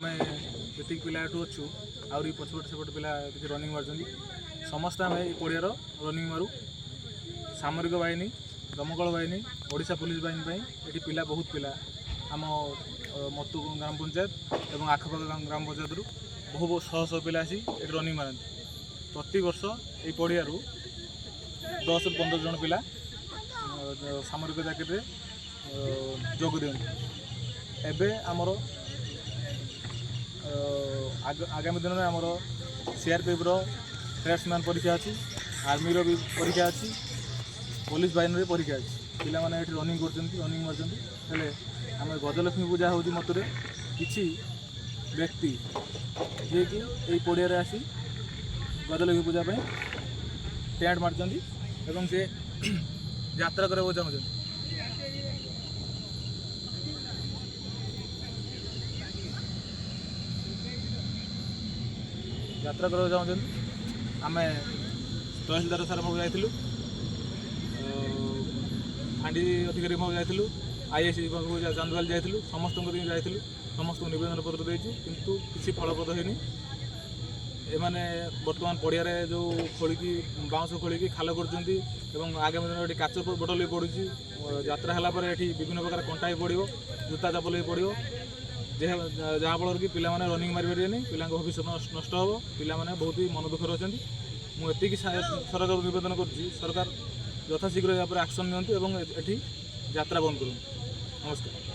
ଆମେ ଯେତିକି ପିଲା ଏଠୁ ଅଛୁ, ଆହୁରି ପଛପଟେ ସେପଟେ ପିଲା କିଛି ରନିଂ ମାରୁଛନ୍ତି। ସମସ୍ତେ ଆମେ ଏଇ ପଡ଼ିଆର ରନିଂ ମାରୁ। ସାମରିକ ବାହିନୀ, ଦମକଳ ବାହିନୀ, ଓଡ଼ିଶା ପୋଲିସ ବାହିନୀ ପାଇଁ ଏଠି ପିଲା, ବହୁତ ପିଲା ଆମ ମତୁ ଗ୍ରାମ ପଞ୍ଚାୟତ ଏବଂ ଆଖପାଖ ଗ୍ରାମ ପଞ୍ଚାୟତରୁ ବହୁ ବହୁ ଶହ ଶହ ପିଲା ଆସି ଏଠି ରନିଂ ମାରନ୍ତି। ପ୍ରତିବର୍ଷ ଏଇ ପଡ଼ିଆରୁ 10ରୁ 15 ଜଣ ପିଲା ସାମରିକ ଚାକିରିରେ ଯୋଗ ଦିଅନ୍ତି। ଏବେ ଆମର ଆଗାମୀ ଦିନରେ ଆମର ସିଆର୍ପିଏଫ୍ର ଟ୍ରେଡ୍ସମ୍ୟାନ୍ ପରୀକ୍ଷା ଅଛି, ଆର୍ମିର ବି ପରୀକ୍ଷା ଅଛି, ପୋଲିସ ବାହିନୀର ବି ପରୀକ୍ଷା ଅଛି। ପିଲାମାନେ ଏଠି ରନିଂ କରୁଛନ୍ତି, ରନିଂ ମାରୁଛନ୍ତି। ହେଲେ ଆମେ ଗଜଲକ୍ଷ୍ମୀ ପୂଜା ହେଉଛି ମତୁରେ, କିଛି ବ୍ୟକ୍ତି ଯିଏକି ଏଇ ପଡ଼ିଆରେ ଆସି ଗଜଲକ୍ଷ୍ମୀ ପୂଜା ପାଇଁ ଟେଣ୍ଟ ମାରୁଛନ୍ତି ଏବଂ ସେ ଯାତ୍ରା କରିବାକୁ ଚାହୁଁଛନ୍ତି। ଯାତ୍ରା କରିବାକୁ ଚାହୁଁଛନ୍ତି। ଆମେ ତହସିଲଦାର ସାର୍ ପାଖକୁ ଯାଇଥିଲୁ, ଫାଣ୍ଡି ଅଧିକାରୀ ପାଖକୁ ଯାଇଥିଲୁ, ଆଇଆଇସି ପାଖକୁ, ଚାନ୍ଦବାଲି ଯାଇଥିଲୁ, ସମସ୍ତଙ୍କ କତିକି ଯାଇଥିଲୁ। ସମସ୍ତଙ୍କୁ ନିବେଦନ ପତ୍ର ଦେଇଛୁ, କିନ୍ତୁ କିଛି ଫଳପ୍ରଦ ହେଇନି। ଏମାନେ ବର୍ତ୍ତମାନ ପଡ଼ିଆରେ ଯେଉଁ ଖୋଳିକି, ବାଉଁଶ ଖୋଳିକି ଖାଲ କରୁଛନ୍ତି ଏବଂ ଆଗାମୀ ଦିନରେ ଏଠି କାଚ ବୋଟଲ ବି ପଡ଼ୁଛି। ଯାତ୍ରା ହେଲା ପରେ ଏଠି ବିଭିନ୍ନ ପ୍ରକାର କଣ୍ଟା ବି ପଡ଼ିବ, ଜୋତା ଚପଲ ବି ପଡ଼ିବ, ଯାହାଫଳରେ କି ପିଲାମାନେ ରନିଂ ମାରିପାରିବେନି। ପିଲାଙ୍କ ଭବିଷ୍ୟତ ନଷ୍ଟ ହେବ। ପିଲାମାନେ ବହୁତ ହି ମନ ଦୁଃଖରେ ଅଛନ୍ତି। ମୁଁ ଏତିକି ସରକାରକୁ ନିବେଦନ କରୁଛି, ସରକାର ଯଥାଶୀଘ୍ର ଏହା ଉପରେ ଆକ୍ସନ୍ ନିଅନ୍ତୁ ଏବଂ ଏଠି ଯାତ୍ରା ବନ୍ଦ କରନ୍ତୁ। ନମସ୍କାର।